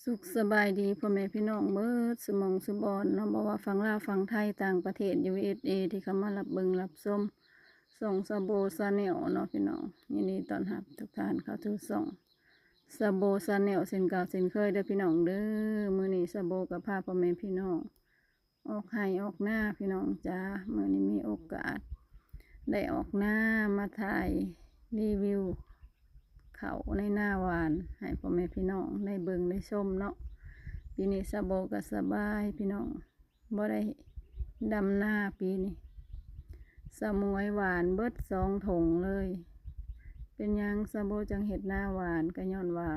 ສຸກສະບາຍດີພໍ່ແມ່ພີ່ນ້ອງເບິດສຸໝ່ອງສຸບ່ອນເນາະ, ບໍ່ວ່າຝັ່ງລາວຝັ່ງໄທ ຕ່າງປະເທດ ຢູເອສເອ ທີ່ເຂົ້າມາຮັບເບິ່ງຮັບຊົມຊ່ອງຊາໂບ Channel ເນາະພີ່ນ້ອງ. ຍິນດີຕ້ອນຮັບທຸກທ່ານເຂົ້າສູ່ຊ່ອງຊາໂບ Channel ເຊັ່ນເກົ່າເຊັ່ນເຄີຍເດີພີ່ນ້ອງເດີ. ມື້ນີ້ຊາໂບກໍພາພໍ່ແມ່ພີ່ນ້ອງ ອອກໄຮ່ອອກນາພີ່ນ້ອງຈ໋າ. ມື້ນີ້ມີໂອກາດໄດ້ອອກນາ ມາຖ່າຍຣີວິວເຂົ້າໃນນາຫວານໃຫ້ພໍ່ແມ່ພີ່ນ້ອງໄດ້ເບິ່ງໄດ້ຊົມເນາະ. ປີນີ້ຊາໂບກໍສະບາຍພີ່ນ້ອງ ບໍ່ໄດ້ດຳນາປີນີ້. ສາວໝວຍຫວ່ານເບິດສອງຖົງເລີຍ. ເປັນຫຍັງຊາໂບຈັ່ງເຮັດນາຫວານ? ກໍຍ້ອນວ່າ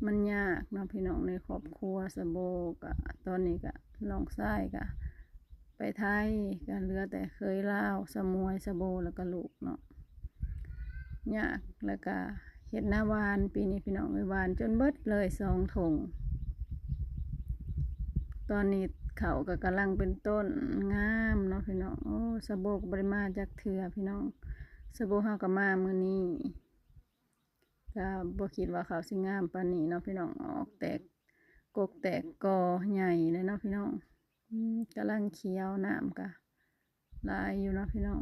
ມັນຍາກເນາະພີ່ນ້ອງ ໃນຄອບຄົວຊາໂບ. ກະຕອນນີ້ກະນ້ອງຊາຍກະໄປໄທ ກະເຫຼືອແຕ່ເຂີຍລາວ ສາວໝວຍ ຊາໂບ ແລ້ວກະລູກເນາະ. ຍາກ ແລ້ວກະເຮັດນາຫວ່ານປີນີ້ພີ່ນ້ອງເອີຍ ຫວ່ານຈົນເບິດເລີຍສອງຖົງ. ຕອນນີ້ເຂົ້າກໍກຳລັງເປັນຕົ້ນງາມເນາະພີ່ນ້ອງ. ໂອ້ ຊາໂບກໍບໍ່ໄດ້ມາຈັກເທື່ອພີ່ນ້ອງ. ຊາໂບເຮົາກໍມາມື້ນີ້ ກໍບໍ່ຄິດວ່າເຂົ້າຊິງາມປານນີ້ເນາະພີ່ນ້ອງ. ອອກແຕກກົກແຕກກໍໃຫຍ່ເລີຍເນາະພີ່ນ້ອງ. ອືມ ກຳລັງຂຽວ ນ້ຳກໍຫຼາຍຢູ່ເນາະພີ່ນ້ອງ.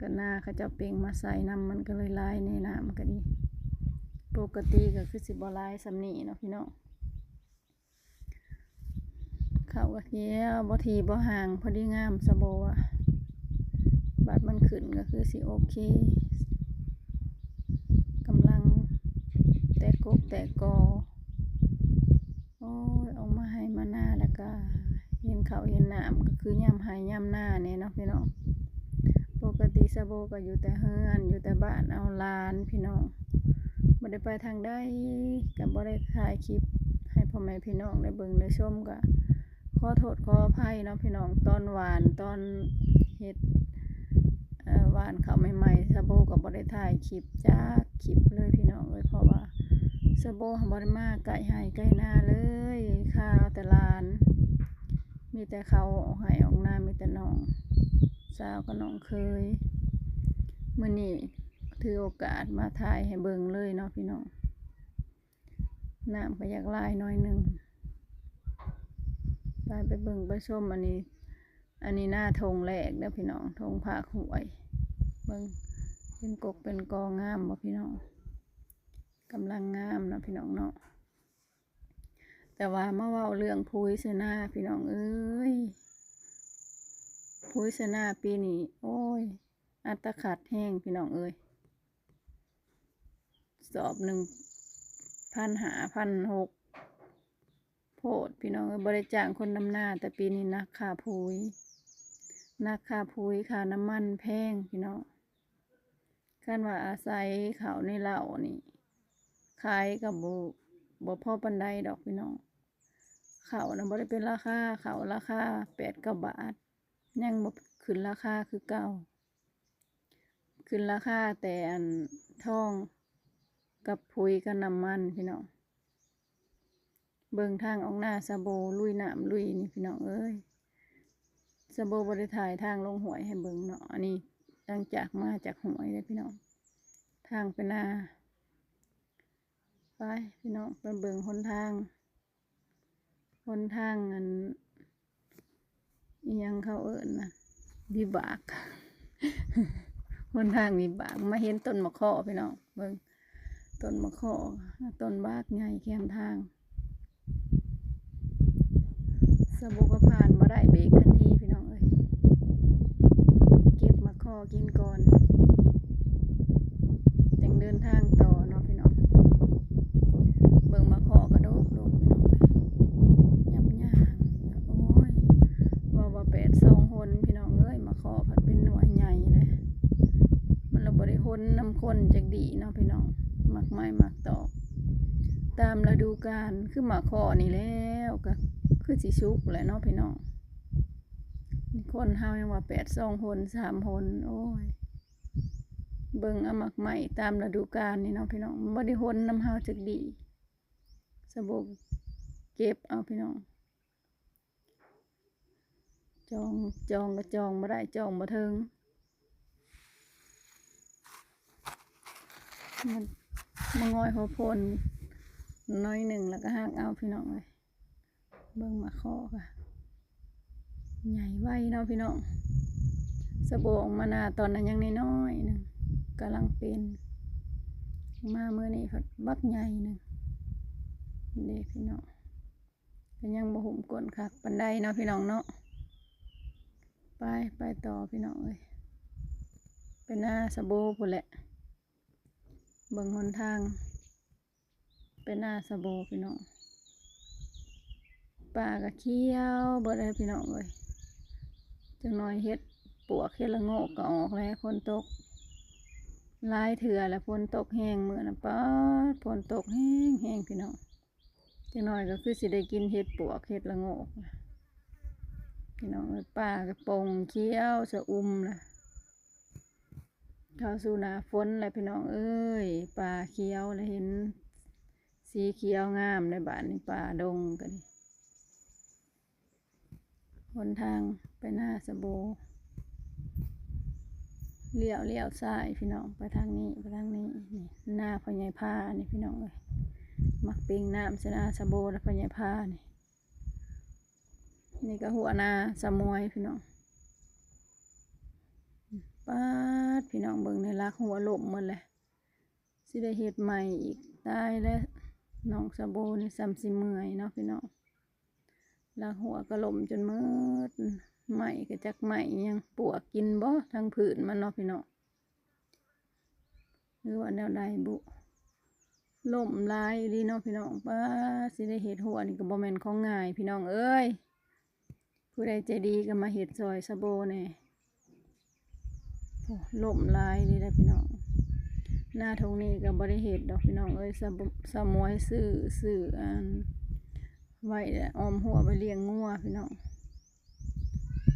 ກໍນາເຂົາເຈົ້າເປັ່ງມາໃສ່ນຳ ມັນກໍເລີຍຫຼາຍແດ່ ນ້ຳກໍດີ. ປົກກະຕິກໍຄືຊິບໍ່ຫຼາຍສ່ຳນີ້ເນາະພີ່ນ້ອງ. ເຂົ້າກໍຂຽວ ບໍ່ຖີ່ບໍ່ຫ່າງ ພໍດີງາມ ຊາໂບວ່າ. ບາດມັນຂຶ້ນກໍຄືຊິໂອເຄ. ກຳລັງແຕກກົກແຕກກໍ. ໂອ້ຍ ອອກມາໄຮ່ມານາແລ້ວກໍເຫັນເຂົ້າເຫັນນ້ຳ ກໍຄືຍາມໄຮ່ຍາມນາແດ່ເນາະພີ່ນ້ອງ. ປົກກະຕິຊາໂບກໍຢູ່ແຕ່ເຮືອນ ຢູ່ແຕ່ບ້ານເອົາຫຼານພີ່ນ້ອງ ບໍ່ໄດ້ໄປທາງໃດ ກໍບໍ່ໄດ້ຖ່າຍຄລິບໃຫ້ພໍ່ແມ່ພີ່ນ້ອງໄດ້ເບິ່ງໄດ້ຊົມ. ກໍຂໍໂທດຂໍອະໄພເນາະພີ່ນ້ອງ ຕອນຫວ່ານ ຕອນເຮັດ ເອີ ຫວ່ານເຂົ້າໃໝ່ໆ ຊາໂບກໍບໍ່ໄດ້ຖ່າຍຄລິບຈັກຄລິບເລີຍພີ່ນ້ອງເອີຍ ເພາະວ່າຊາໂບບໍ່ໄດ້ມາໃກ້ໄຮ່ໃກ້ນາເລີຍ ຄາເອົາແຕ່ຫຼານ ມີແຕ່ເຂົ້າອອກໄຮ່ອອກນາ ມີແຕ່ນ້ອງສາວກັບນ້ອງເຂີຍ. ມື້ນີ້ຖືໂອກາດມາຖ່າຍໃຫ້ເບິ່ງເລີຍເນາະພີ່ນ້ອງ. ນ້ຳກໍຢາກຫຼາຍໜ້ອຍໜຶ່ງ. ໄປ ໄປເບິ່ງໄປຊົມ. ອັນນີ້ ອັນນີ້ນາທົ່ງແລກເດີພີ່ນ້ອງ ທົ່ງພາກຫ້ວຍ. ເບິ່ງ ເປັນກົກເປັນກໍງາມບໍ່ພີ່ນ້ອງ? ກຳລັງງາມເນາະພີ່ນ້ອງເນາະ. ແຕ່ວ່າມາເວົ້າເລື່ອງປຸຍໃສ່ນາພີ່ນ້ອງເອີຍ ປຸຍໃສ່ນາປີນີ້ ໂອ້ຍ ອັດຕະຂັດແຮງພີ່ນ້ອງເອີຍ. ສອບໜຶ່ງພັນຫ້າ ພັນຫົກ ໂພດພີ່ນ້ອງເອີຍ. ບໍ່ໄດ້ຈ້າງຄົນດຳນາ ແຕ່ປີນີ້ໜັກຄ່າປຸຍ ໜັກຄ່າປຸຍ ຄ່ານ້ຳມັນແພງພີ່ນ້ອງ. ຄັນວ່າອາໄສເຂົ້າໃນເລົ້ານີ້ ຂາຍກໍບໍ່ ບໍ່ພໍປານໃດດອກພີ່ນ້ອງ. ເຂົ້ານະບໍ່ໄດ້ເປັນລາຄາ ເຂົ້າລາຄາແປດເກົ້າບາດ ຍັງບໍ່ຂຶ້ນລາຄາຄືເກົ່າ. ຂຶ້ນລາຄາແຕ່ອັນທອງກັບປຸຍກັບນ້ຳມັນພີ່ນ້ອງ. ເບິ່ງທາງອອກນາຊາໂບ ລຸຍນ້ຳລຸຍນີ້ພີ່ນ້ອງເອີຍ. ຊາໂບບໍ່ໄດ້ຖ່າຍທາງລົງຫ້ວຍໃຫ້ເບິ່ງເນາະ. ອັນນີ້ຫຼັງຈາກມາຈາກຫ້ວຍເດ້ພີ່ນ້ອງ ທາງໄປນາ. ໄປພີ່ນ້ອງ ໄປເບິ່ງຫົນທາງ ຫົນທາງອັນ ອີ່ຫຍັງເຂົາເອີ້ນນະ ວິບາກ ຫົນທາງວິບາກ. ມາເຫັນຕົ້ນໝາກເຄາະພີ່ນ້ອງ ເບິ່ງ ຕົ້ນໝາກເຄາະ ຕົ້ນບາກໃຫຍ່ແຄມທາງ. ສະບຸກກໍຜ່ານມາໄດ້ ເບກທັນທີພີ່ນ້ອງເອີຍ ເກັບໝາກເຄາະກິນກ່ອນ ຈັ່ງເດີນທາງຕໍ່ເນາະພີ່ນ້ອງ. ເບິ່ງໝາກເຄາະກະດົກໆ ພີ່ນ້ອງເອີຍ ຍາມຍ່າງ ໂອ້ຍ ເວົ້າວ່າແປດຊອງຫົນພີ່ນ້ອງເອີຍ ໝາກເຄາະພັດເປັນໜ່ວຍໃຫຍ່ເດ້ ມັນລະບໍ່ໄດ້ຫົນນຳຄົນຈັກດີ້ເນາະພີ່ນ້ອງ. ໝາກໄມ້ໝາກຕອກ ຕາມລະດູການ ຄືໝາກເຄາະນີ້ແລ້ວ ກະຄືຊິສຸກແຫຼະເນາະພີ່ນ້ອງ. ຄົນເຮົາຍັງວ່າແປດຊອງຫົນ ສາມຫົນ ໂອ້ຍ ເບິ່ງເອົາໝາກໄມ້ຕາມລະດູການນີ້ເນາະພີ່ນ້ອງ ບໍ່ໄດ້ຫົນນຳເຮົາຈັກດີ້. ສະບຸກເກັບເອົາພີ່ນ້ອງ ຈອງ ຈອງກະຈອງບໍ່ໄດ້ ຈອງບໍ່ເຖິງ. ມາ ມາງອຍຫົວໂພນ ໜ້ອຍໜຶ່ງ ແລ້ວກໍຫັກເອົາ ພີ່ນ້ອງເອີຍ. ເບິ່ງໝາກເຄາະກະໃຫຍ່ໄວເນາະ ພີ່ນ້ອງ. ສະໂບອອກມານາຕອນນັ້ນຍັງນ້ອຍໆໜຶ່ງ ກຳລັງເປັນ ມາມື້ນີ້ພັດບັກໃຫຍ່ໜຶ່ງເດ້ ພີ່ນ້ອງ. ກໍຍັງບໍ່ຫຸ້ມກົ້ນຄັກປານໃດເນາະ ພີ່ນ້ອງເນາະ. ໄປ ໄປຕໍ່ ພີ່ນ້ອງເອີຍ ໄປນາສະໂບພຸ້ນແຫຼະ. ເບິ່ງຫົນທາງໄປນາສະໂບ ພີ່ນ້ອງ. ປ່າກໍຂຽວເບິດເລີຍ ພີ່ນ້ອງເອີຍ. ຈັກໜ້ອຍເຫັດປວກເຫັດລະໂງກກໍອອກແລ້ວ. ຝົນຕົກຫຼາຍເທື່ອແລ້ວ ຝົນຕົກແຮງມື້ນັ້ນ ປາດ ຝົນຕົກແຮງໆ ພີ່ນ້ອງ. ຈັກໜ້ອຍກໍຄືຊິໄດ້ກິນເຫັດປວກເຫັດລະໂງກ ພີ່ນ້ອງເອີຍ. ປ່າກໍປົ່ງຂຽວຊະອຸ່ມລະ ເຂົ້າສູ່ໜ້າຝົນແລ້ວ ພີ່ນ້ອງເອີຍ. ປ່າຂຽວລະ ເຫັນສີຂຽວງາມໃນບາດນີ້ ປ່າດົງກໍດີ. ຫົນທາງໄປນາສະໂບ ລ້ຽວ ລ້ຽວຊ້າຍ ພີ່ນ້ອງ ໄປທາງນີ້ ໄປທາງນີ້. ນີ້ນາພໍ່ໃຫຍ່ພານີ້ ພີ່ນ້ອງເອີຍ. ມັກເປັງນ້ຳໃສ່ນາສະໂບແລະພໍ່ໃຫຍ່ພານີ້. ນີ້ກໍຮົ້ວນາສະໝວຍ ພີ່ນ້ອງ. ປາດ ພີ່ນ້ອງເບິ່ງ ໃນຫຼັກຮົ້ວລົ້ມໝົດແຫຼະ. ຊິໄດ້ເຮັດໃໝ່ອີກ. ຕາຍແລ້ວ ນ້ອງສະໂບນີ້ສ່ຳຊິເມື່ອຍເນາະ ພີ່ນ້ອງ. ຫຼັກຮົ້ວກໍລົ້ມຈົນໝົດ. ໄມ້ກໍຈັກໄມ້ຫຍັງ ປວກກິນບໍ່ ທັງພື້ນມັນເນາະ ພີ່ນ້ອງ. ຫຼືວ່າແນວໃດບຸ ລົ້ມຫຼາຍອີ່ຫຼີເນາະ ພີ່ນ້ອງ. ປາດ ຊິໄດ້ເຮັດຮົ້ວນີ້ກໍບໍ່ແມ່ນຂອງງ່າຍ ພີ່ນ້ອງເອີຍ. ຜູ້ໃດໃຈດີກໍມາເຮັດຊ່ອຍສະໂບແດ່. ໂອ້ ລົ້ມຫຼາຍນີ້ແຫຼະ ພີ່ນ້ອງ. ນາທົ່ງນີ້ກໍບໍ່ໄດ້ເຮັດດອກ ພີ່ນ້ອງເອີຍ. ສະ ສະໝວຍຊື້ ຊື້ອັນ ໄວ້ອ້ອມຮົ້ວໄວ້ລ້ຽງງົວ ພີ່ນ້ອງ.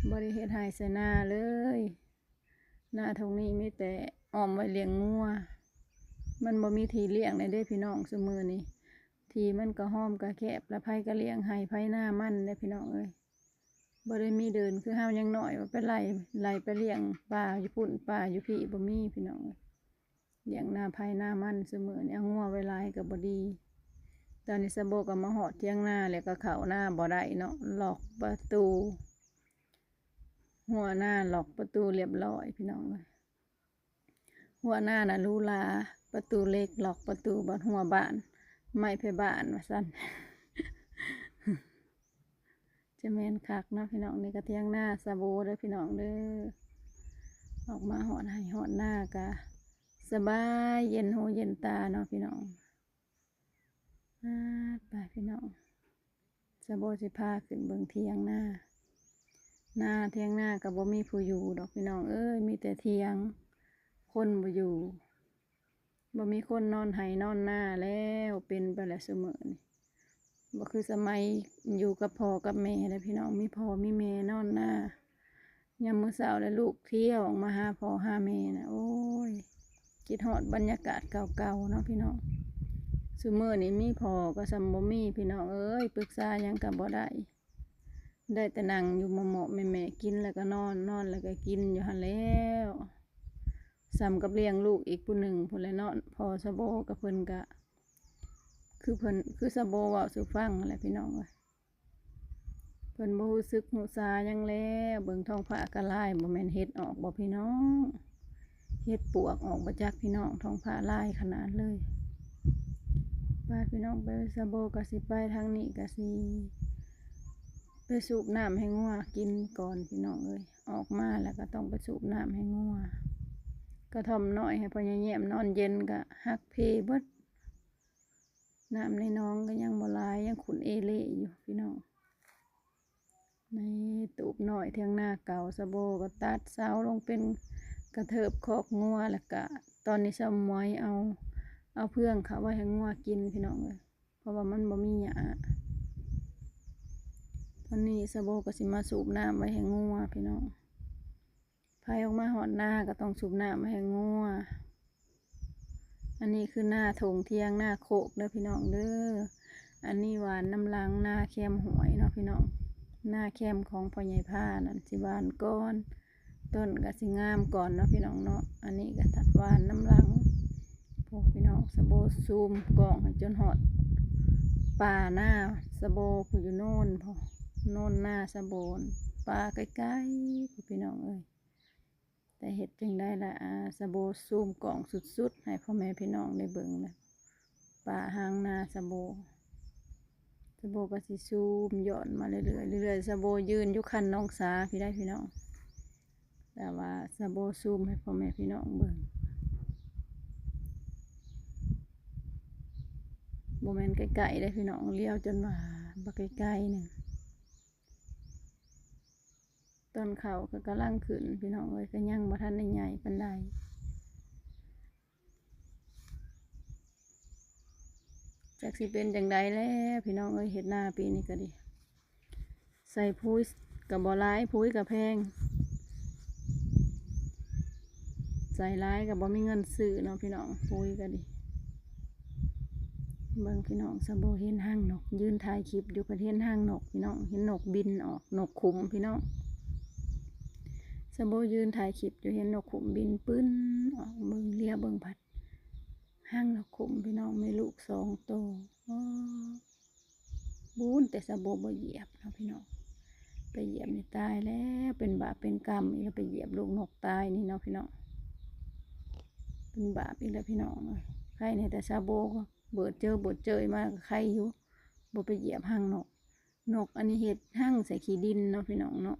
ບໍ່ໄດ້ເຮັດໄຮ່ໃສ່ນາເລີຍ. ນາທົ່ງນີ້ມີແຕ່ອ້ອມໄວ້ລ້ຽງງົວ. ມັນບໍ່ມີທີ່ລ້ຽງແດ່ເດ້ ພີ່ນ້ອງ. ຊຸມື້ນີ້ທີ່ມັນກໍຮ່ອມກໍແຄບ ລະໃຜກໍລ້ຽງໄຮ່ໄຖນາມັນແດ່ ພີ່ນ້ອງເອີຍ. ບໍ່ໄດ້ມີເດີ່ນຄືເຮົາຍັງນ້ອຍ ວ່າໄປໄລ່ ໄລ່ໄປລ້ຽງປາຢູ່ພຸ້ນປາຢູ່ພີ້ ບໍ່ມີ ພີ່ນ້ອງເອີຍ. ລ້ຽງນາໃຜນາມັນ ຊຸມື້ນີ້ເອົາງົວໄວ້ຫຼາຍກໍບໍ່ດີ. ຕອນນີ້ສະໂບກໍມາຮອດຖຽງນາແລ້ວ ກໍເຂົ້ານາບໍ່ໄດ້ເນາະ. ລັອກປະຕູ ຮົ້ວນາ ລັອກປະຕູລຽບຮ້ອຍ ພີ່ນ້ອງເອີຍ. ຮົ້ວນານະຫຼູຫຼາ ປະຕູເຫຼັກ ລັອກປະຕູ. ບັດຮົ້ວບ້ານ ໄມ້ໄພບ້ານວ່າຊັ້ນ. ຈະແມ່ນຄັກເນາະ ພີ່ນ້ອງ. ນີ້ກໍຖຽງນາສະໂບເດີ ພີ່ນ້ອງເດີ. ອອກມາຮອດໄຮ່ຮອດນາກໍສະບາຍ ເຢັນຫູເຢັນຕາເນາະ ພີ່ນ້ອງ. ອາ ໄປ ພີ່ນ້ອງ ສະໂບຊິພາຂຶ້ນເບິ່ງຖຽງນາ. ນາ ຖຽງນາກໍບໍ່ມີຜູ້ຢູ່ດອກ ພີ່ນ້ອງເອີຍ. ມີແຕ່ຖຽງ ຄົນບໍ່ຢູ່. ບໍ່ມີຄົນນອນໄຮ່ນອນນາແລ້ວ ເປັນໄປແລ້ວຊຸມື້ນີ້. ບໍ່ຄືສະໄໝຢູ່ກັບພໍ່ກັບແມ່ແລ້ວ ພີ່ນ້ອງ. ມີພໍ່ມີແມ່ນອນນາ ຍາມມື້ເຊົ້າແລ້ວລູກທ່ຽວອອກມາຫາພໍ່ຫາແມ່ນະ. ໂອ້ຍ ຄິດຮອດບັນຍາກາດເກົ່າໆເນາະ ພີ່ນ້ອງ. ຊຸມື້ນີ້ມີພໍ່ກໍສ່ຳບໍ່ມີ ພີ່ນ້ອງເອີຍ. ປຶກສາຫຍັງກໍບໍ່ໄດ້ ໄດ້ແຕ່ນັ່ງຢູ່ເໝາະໆແໝະໆ ກິນແລ້ວກໍນອນ ນອນແລ້ວກໍກິນຢູ່ຫັ້ນແລ້ວ. ສ່ຳກັບລ້ຽງລູກອີກຜູ້ໜຶ່ງພຸ້ນແຫຼະເນາະ. ພໍ່ສະໂບກໍເພິ່ນກໍ ຄືເພິ່ນ ຄືສະໂບເວົ້າສູ່ຟັງຫັ້ນແຫຼະ ພີ່ນ້ອງເອີຍ. ເພິ່ນບໍ່ຮູ້ສຶກຮູ້ສາຫຍັງແລ້ວ. ເບິ່ງທ້ອງຟ້າກໍລາຍ ບໍ່ແມ່ນເຫັດອອກບໍ່ ພີ່ນ້ອງ? ເຫັດປວກອອກບໍ່ຈັກ ພີ່ນ້ອງ. ທ້ອງຟ້າລາຍຂະໜາດເລີຍ. ໄປ ພີ່ນ້ອງ ໄປ ສະໂບກໍຊິໄປ ທາງນີ້ກໍຊິໄປສູບນ້ຳໃຫ້ງົວກິນກ່ອນ ພີ່ນ້ອງເອີຍ. ອອກມາແລ້ວກໍຕ້ອງໄປສູບນ້ຳໃຫ້ງົວ. ກະທ່ອມນ້ອຍໃຫ້ພໍ່ໃຫຍ່ແຍ້ມນອນເຢັນກໍຫັກເພເບິດ. ນ້ຳໃນໜອງກໍຍັງບໍ່ຫຼາຍ ຍັງຂຸ້ນເອເລຢູ່ ພີ່ນ້ອງ. ໃນຕູບນ້ອຍຖຽງນາເກົ່າ ສະໂບກໍຕັດເສົາລົງເປັນກະເທີບຄອກງົວ. ແລ້ວກະຕອນນີ້ສາວໝວຍເອົາ ເອົາເຟືອງເຂົ້າໄວ້ໃຫ້ງົວກິນ ພີ່ນ້ອງເອີຍ. ເພາະວ່າມັນບໍ່ມີຫຍ້າ. ຕອນນີ້ສະໂບກໍຊິມາສູບນ້ຳໄວ້ໃຫ້ງົວ ພີ່ນ້ອງ. ໃຜອອກມາຮອດນາກໍຕ້ອງສູບນ້ຳໃຫ້ງົວ. ອັນນີ້ຄືນາທົ່ງ ຖຽງນາໂຄກເດີ ພີ່ນ້ອງເດີ. ອັນນີ້ຫວ່ານນຳຫຼັງນາແຄມຫ້ວຍເນາະ ພີ່ນ້ອງ. ນາແຄມຂອງພໍ່ໃຫຍ່ພານັ້ນຊິຫວ່ານກ່ອນ ຕົ້ນກໍຊິງາມກ່ອນເນາະ ພີ່ນ້ອງເນາະ. ອັນນີ້ກໍຫວ່ານນຳຫຼັງ. ໂອ້ ພີ່ນ້ອງ ສະໂບຊູມກ້ອງໃຫ້ຈົນຮອດ ປ່ານາສະໂບ ຜູ້ຢູ່ໂນນພຸ້ນ ໂນນນາສະໂບ ປ່າໄກໆພຸ້ນ ພີ່ນ້ອງເອີຍ. ແຕ່ເຮັດຈັ່ງໃດລະ ອາ ສະໂບຊູມກ້ອງສຸດໆ ໃຫ້ພໍ່ແມ່ພີ່ນ້ອງໄດ້ເບິ່ງນະ ປ່າຫາງນາສະໂບ. ສະໂບກໍຊິຊູມຍ້ອນມາເລື້ອຍໆ ເລື້ອຍໆ. ສະໂບຢືນຢູ່ຄັນໜອງສາພີ້ໄດ໋ພີ່ນ້ອງ, ແຕ່ວ່າສະໂບຊູມໃຫ້ພໍ່ແມ່ພີ່ນ້ອງເບິ່ງ. ບໍ່ແມ່ນໃກ້ໆເດ້ພີ່ນ້ອງ, ລຽວຈົນວ່າບັກໃກ້ໆໜຶ່ງ. ຕົ້ນເຂົ້າກໍກຳລັງຂຶ້ນພີ່ນ້ອງເອີຍ, ກໍຍັງບໍ່ທັນໄດ້ໃຫຍ່ປານໃດ. ຈັກຊິເປັນຈັ່ງໃດແລ້ວພີ່ນ້ອງເອີຍ, ເຮັດນາປີນີ້ກໍດີ ໃສ່ປຸ໋ຍກໍບໍ່ຫຼາຍ, ປຸ໋ຍກໍແພງ, ໃສ່ຫຼາຍກໍບໍ່ມີເງິນຊື້ເນາະພີ່ນ້ອງ, ປຸ໋ຍກໍດີ. ເບິ່ງພີ່ນ້ອງ, ສະໂບເຫັນຫາງນົກ, ຢືນຖ່າຍຄລິບຢູ່ ເພິ່ນເຫັນຫາງນົກພີ່ນ້ອງ, ເຫັນນົກບິນອອກ, ນົກຂຸມພີ່ນ້ອງ. ສະໂບຢືນຖ່າຍຄລິບຢູ່ ເຫັນນົກຂຸມບິນປຶ້ນອອກ, ເບິ່ງ ລຽວເບິ່ງພັດ ຫາງນົກຂຸມພີ່ນ້ອງ, ແມ່ລູກສອງໂຕ. ອໍ ບຸນແຕ່ສະໂບບໍ່ຢຽບເນາະພີ່ນ້ອງ, ໄປຢຽບນີ້ຕາຍແລ້ວ, ເປັນບາບເປັນກຳອີກແລ້ວ, ໄປຢຽບລູກນົກຕາຍນີ້ເນາະພີ່ນ້ອງ, ເປັນບາບອີກແລ້ວພີ່ນ້ອງເອີຍ. ໄຄແນ່ແຕ່ສະໂບເບີດເຈີເບີດເຈີມາກໍໄຄຢູ່, ບໍ່ໄປຢຽບຫາງນົກ. ນົກອັນນີ້ເຮັດຮັງໃສ່ຂີ້ດິນເນາະພີ່ນ້ອງເນາະ,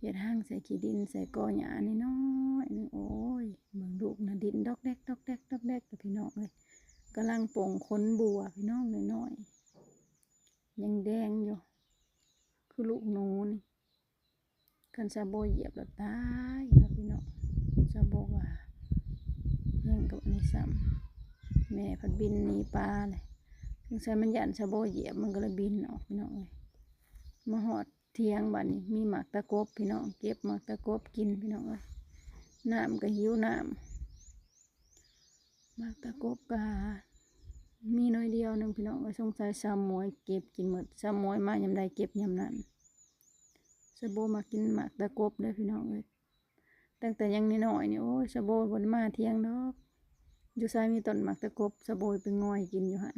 ເຮັດຮັງໃສ່ຂີ້ດິນ ໃສ່ກໍຫຍ້ານ້ອຍໆໜຶ່ງ. ໂອ້ຍ ເບິ່ງລູກນະ ດິ້ນດອກແດກ ດອກແດກ ດອກແດກ ພີ່ນ້ອງເອີຍ. ກຳລັງປົ່ງຂົນບົວພີ່ນ້ອງ ນ້ອຍໆ ຍັງແດງຢູ່ ຄືລູກໜູນີ້. ຄັນສາໂບຢຽບແລ້ວຕາຍເນາະພີ່ນ້ອງ, ສາໂບວ່າແຮງກວ່ານີ້ຊ້ຳ. ແມ່ພັດບິນໜີປາແຫຼະ, ສົງໄສມັນຢ້ານສາໂບຢຽບ ມັນກໍເລີຍບິນອອກພີ່ນ້ອງເອີຍ. ມາຮອດ ຖຽງບາດນີ້ ມີໝາກຕະກົບພີ່ນ້ອງ, ເກັບໝາກຕະກົບກິນພີ່ນ້ອງເອີຍ. ນ້ຳກໍຫິວນ້ຳ, ໝາກຕະກົບກໍມີໜ່ວຍດຽວໜຶ່ງພີ່ນ້ອງເອີຍ. ສົງໄສສາວໝວຍເກັບກິນໝົດ, ສາວໝວຍມາຍາມໃດເກັບຍາມນັ້ນ. ສາໂບມັກກິນໝາກຕະກົບເດີພີ່ນ້ອງເອີຍ. ຕັ້ງແຕ່ຍັງນ້ອຍໆນີ້ ໂອ້ຍ ສາໂບບໍ່ໄດ້ມາຖຽງດອກ, ຢູ່ໃສມີຕົ້ນໝາກຕະກົບ ສາໂບໄປງອຍກິນຢູ່ຫັ້ນ.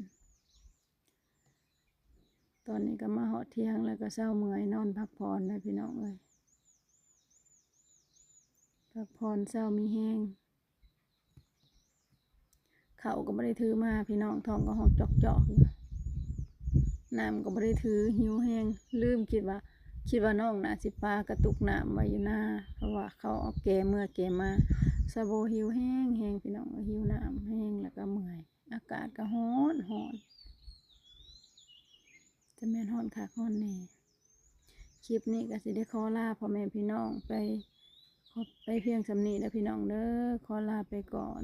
ຕອນນີ້ກໍມາຮອດຖຽງແລ້ວ ກໍເຊົາເມື່ອຍນອນພັກຜ່ອນແລ້ວພີ່ນ້ອງເອີຍ, ພັກຜ່ອນເຊົາມີແຮງ. ເຂົ້າກໍບໍ່ໄດ້ຖືມາພີ່ນ້ອງ, ທ້ອງກໍຮ້ອງຈອກໆຢູ່, ນ້ຳກໍບໍ່ໄດ້ຖື, ຫິວແຮງ. ລືມ ຄິດວ່າ ຄິດວ່ານ້ອງໜ້າຊິປາກະຕຸກນ້ຳໄວ້ຢູ່ນາ, ເພາະວ່າເຂົາເອົາແກ່ເມືອແກ່ມາ. ສາໂບຫິວແຮງໆ ພີ່ນ້ອງເອີຍ, ຫິວນ້ຳແຮງ ແລ້ວກໍເມື່ອຍ. ອາກາດກໍຮ້ອນໆ, ຈະແມ່ນຮ້ອນຄັກຮ້ອນແນ່. ຄລິບນີ້ກໍຊິໄດ້ຂໍລາພໍ່ແມ່ພີ່ນ້ອງໄປ ໄປພຽງສ່ຳນີ້ເດີພີ່ນ້ອງເດີ, ຂໍລາໄປກ່ອນ.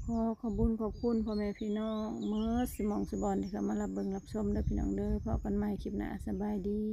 ຂໍຂອບບຸນຂອບຄຸນພໍ່ແມ່ພີ່ນ້ອງເໝິດສູ່ໝ່ອງສູ່ບ່ອນທີ່ເຂົ້າມາຮັບເບິ່ງຮັບຊົມເດີພີ່ນ້ອງເດີ. ພໍ້ກັນໃໝ່ຄລິບໜ້າ, ສະບາຍດີ.